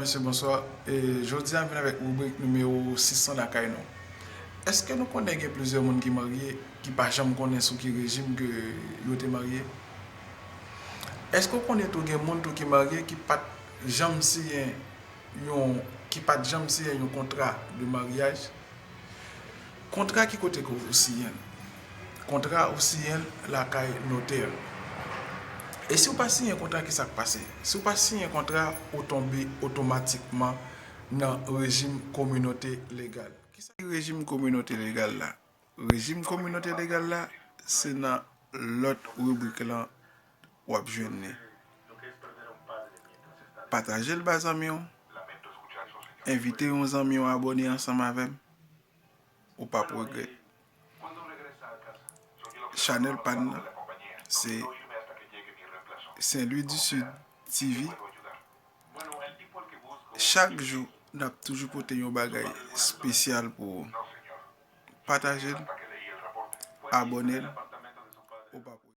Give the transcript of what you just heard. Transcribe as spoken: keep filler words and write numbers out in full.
Mesye, bonswa. E, jodi a, m vin avèk ribrik nimewo sis san lakay nou. Èske nou konnen gen plizyè moun ki marye, ki pa janm konnen sou ki rejim ke yo te marye? Èske w konnen tou gen moun tou ki marye ki pa t janm siyen yon, ki pa t janm siyen yon kontra de maryaj? Kontra ki kote ke w siyen l? Kontra ou siyen l lakay notè. E si w pa siyen kontra, ki sa k pase? Si w pa siyen kontra, ou tonbe otomatikman nan rejim kominote legal. Ki sa ki rejim kominote legal la? Rejim kominote legal la, se nan lòt ribrik lan w ap jwenn li. Pataje l ba zanmi w. Envite yon zanmi w abòne ansanm avè m. Ou p ap regrèt. Chanèl pa n nan, se Saint Louis du Sud T V. Chak jou, n ap toujou pote yon bagay espesyal pou ou. Pataje l, abòne l, ou p ap